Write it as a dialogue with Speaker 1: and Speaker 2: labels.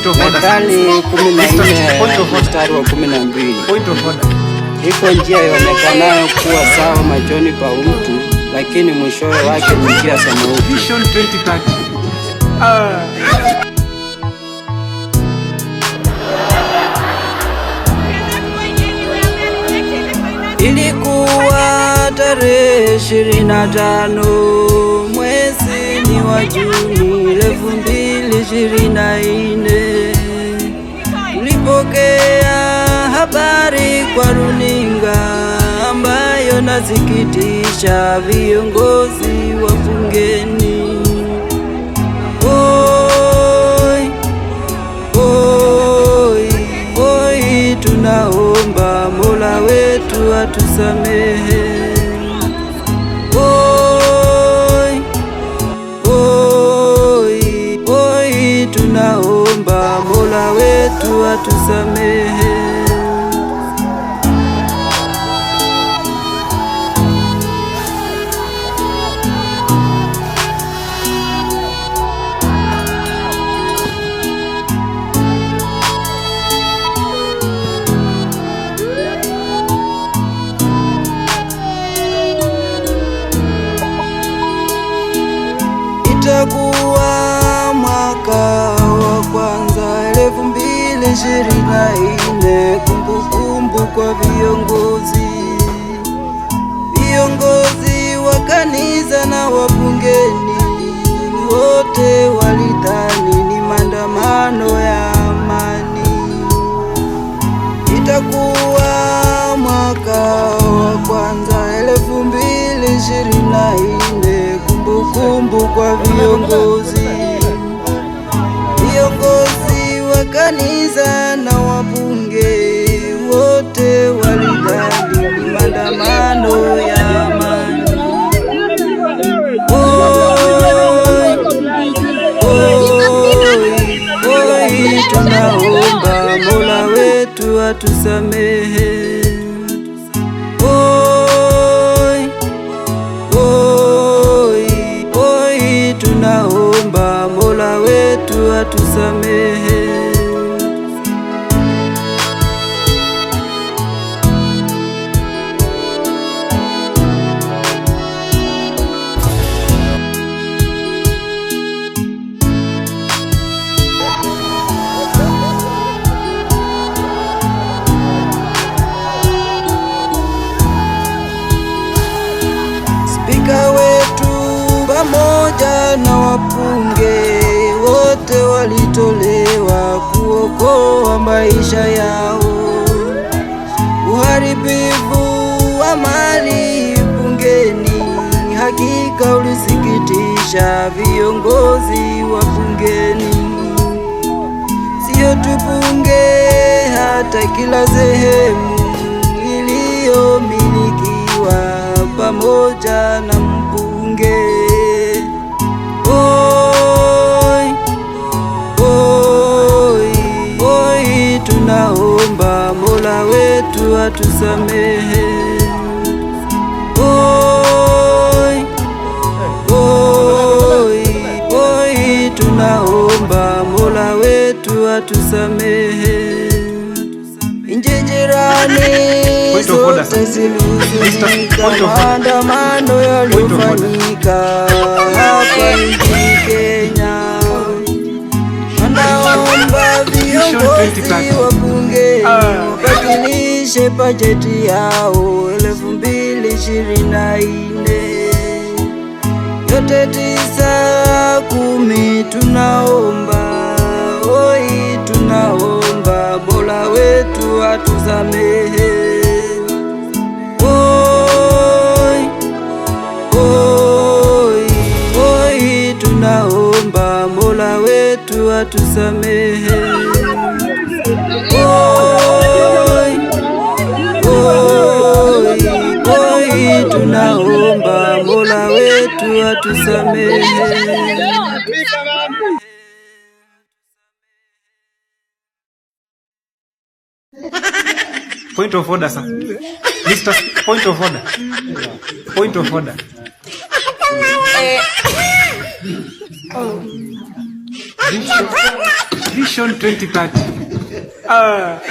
Speaker 1: Point of order.
Speaker 2: Methali kumi na nne
Speaker 1: Point of order.
Speaker 2: Mstari wa 12.
Speaker 1: Point of order.
Speaker 2: Iko njia ionekanayo kuwa sawa machoni pa mtu, lakini mwishowe wake ni njia za mauti.
Speaker 1: Vision 2030. Ah.
Speaker 2: Ilikuwa tarehe 25 mwezi ni wa Juni 2024, tulipokea habari kwa runinga ambayo nasikitisha viongozi wa bungeni. Oi, oi, oi, tunaomba Mola wetu atusamehe. Oi, oi, oi, tunaomba Mola wetu atusamehe. Itakuwa mwaka wa kwanza 2024, kumbukumbu kwa viongozi, viongozi wa kanisa na wabungeni, wote walidhani ni maandamano ya amani. Itakuwa mwaka wa kwanza 2024, kumbukumbu kwa viongozi, viongozi wa kanisa na wabunge, wote walidhani ni maandamano ya amani. Oi, oi, oi, tunaomba Mola wetu atusamehe. Oi, oi, oi, tunaomba Mola wetu atusamehe. Spika wetu pamoja na wabunge wote walitolewa kuokoa maisha yao. Uharibifu wa mali bungeni hakika ulisikitisha viongozi wa bungeni. Sio tu bunge, hata kila sehemu iliyomilikiwa pamoja na mbunge. Oi, oi, oi, tunaomba Mola wetu atusamehe. Oi, oi, oi, tunaomba Mola wetu atusamehe. Nchi jirani
Speaker 1: Point of order,
Speaker 2: zote
Speaker 1: sir. Mr.
Speaker 2: zilihuzunika
Speaker 1: Point of order.
Speaker 2: maandamano
Speaker 1: Point of order.
Speaker 2: yaliyofanyika hapa nchini Kenya. Wanaomba
Speaker 1: Vision
Speaker 2: viongozi
Speaker 1: 2030.
Speaker 2: wa bunge
Speaker 1: Ah.
Speaker 2: wabadilishe bajeti yao 2024, yote tisa kumi, tunaomba oi, tunaomba Mola wetu atusamehe. Oi, oi, oi, tunaomba Mola wetu atusamehe. Oi, oi, oi, tunaomba Mola wetu atusamehe.
Speaker 1: Point of order, sir. Mr. Point of order. Point of order. Vision 2030. Ah.